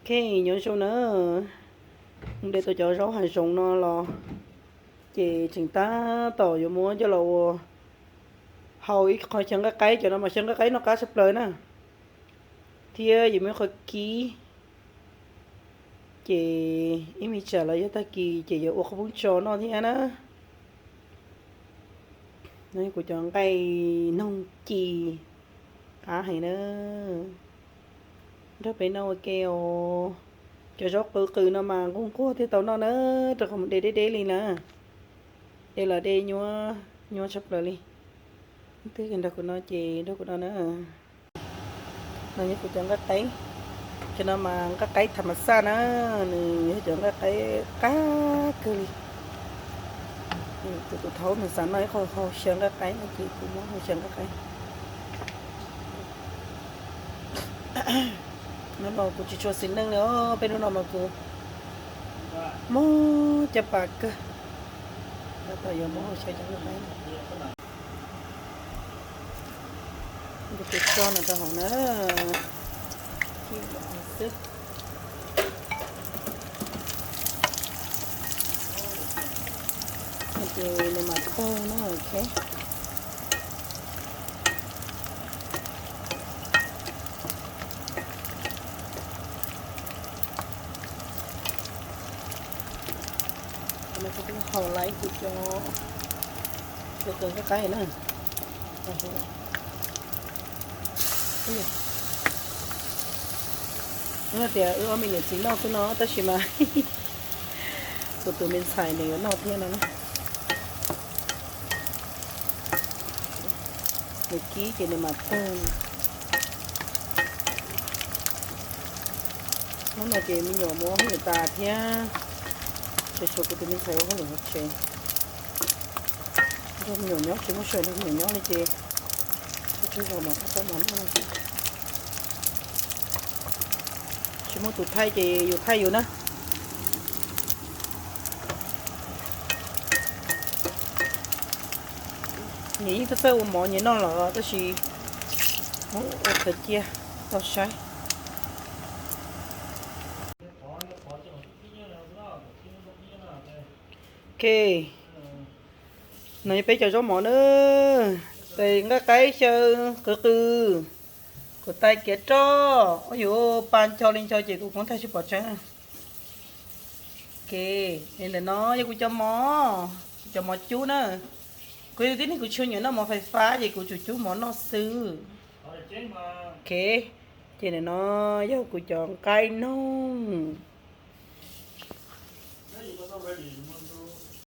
Ok, nyob zoo na, de tau cov zaub hav zoov no los, ces tseem tab tom yuav muab coj los ua hau ib qho xyaw nqaij qaib. Cov no mas xyaw nqaij qaib noj qab tshaj plaws na, thiab yuav muab qhov kib, ces ib me tsam los yog tag kis ces yuav ua qhov poob tso noj thiab na. No kuv cov nqaij noog ci qab heev na, nrog peb noj ua ke os. Cov zaub qws qws no mas nquag nquag thiaj tau noj na, rau qhov mus de deb deb li na, de los de nyuaj nyuaj tshaj plaws li. Twb nrog kuv no ces nrog kuv no na. No yog kuv cov nqaij qaib, cov no mas nqaij qaib tham mas xaj na, nws yog cov nqaij qaib qab kawg li. Kuv tus thaub nws xav noj ib qho hau xyaw nqaij qaib no ces kuv muab hau xyaw nqaij qaib. Hnub no kuv tsis tshua xis neej li os, peb hnub no mas kuv mob caj pas kawg. Tab tom yuav muab hau xyaw cov nqaij qaib. Kuv tus tso no rau hauv na, xwb. Ces nws mam tawg na, ok. Kuv twb hau laiv kuv cov, cov kawg nqaij qaib na. Wb hais tias wb ob me niam txiv noj xwb no tab sis mas kuv tus me ntxhais nws yuav noj thiab no na. Nws kib ces nws mam tawg. Hnub no ces me nyuam mus ua hauj lwm tas thiab, ces tshuav kuv tus me ntxhais ua hauj lwm hauv tsev. Nrog me nyuam nyob tsis muaj sij hawm nrog me nyuam nyob li ces tsaug zog mas ua zaub mov noj. Tsis muaj tus thaij ces yus thaij yus na. Nyias yeej txawj txawj ua mov nyias noj lawm tab sis muab ua khaws cia tau saib. Ok, no yog peb cov zaub mov na, tais nqaij qaib xyaw qws qws, kuv tais kiav roj, ua yuav pa nco li nco ces kuv poob tag tsis pom tseeb. Ok, ntawm no yog kuv cov mov, kuv cov mov cub na. Kuv yog tib neeg kuv tsis ua nyuam noj mov fais fab ces kuv tsuas cub mov noj xwb. Ok, ces ntawm no yog kuv cov nqaij noog.